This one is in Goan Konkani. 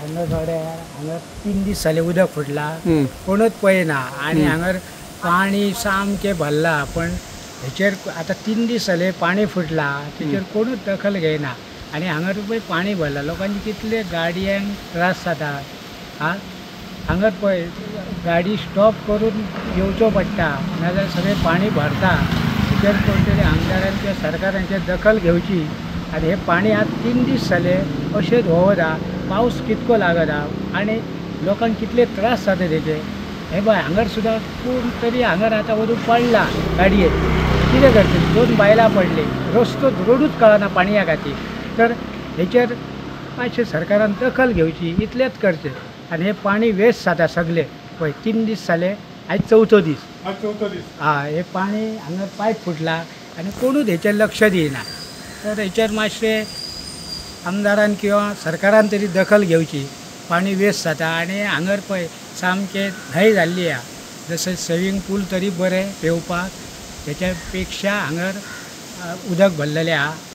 हांगा गड्यार हांगा 3 दीस जाले उदक फुटला, कोणूच पळयना आनी हांगर पाणी सामकें भरला. पण हेचेर आतां 3 दीस जाले पाणी फुटला, तेचेर कोणूच दखल घेयना आनी हांगर पळय पाणी भरला, लोकांचे कितले गाडयांक त्रास जाता. हा हांगर पळय गाडी स्टॉप करून येवचो पडटा, नाजाल्यार सगळें पाणी भरता. हेचेर कोण तरी आमदारान किंवा सरकारान दखल घेवची. आनी हें पाणी आतां 3 दीस जाले अशेंच व्होंवत आहा, पावस कितको लागत आहा आनी लोकांक कितले त्रास जाता तेचे. हे पळय हांगर सुद्दां कोण तरी हांगर आतां वचून पडला गाडयेन, कितें करतली, 2 बायलां पडली, रस्तो रोडूच कळना पाणया खातीर. तर हेचेर मातशें सरकारान दखल घेवची, इतलेंच करचें. आनी हें पाणी वेस्ट जाता सगळें. पळय 3 दीस जाले, आयज चवथो दीस. हा हें पाणी हांगा पायप फुटला आनी कोणूच हेचेर लक्ष दिना. तर हेचेर मातशें आमदारान किंवा सरकारान तरी दखल घेवची. पाणी वेस्ट जाता आनी हांगर पळय सामकें न्हंय जाल्ली आहा, जशें स्विमींग पूल तरी बरें पेंवपाक, तेच्या पेक्षा हांगर उदक भरलेलें आहा.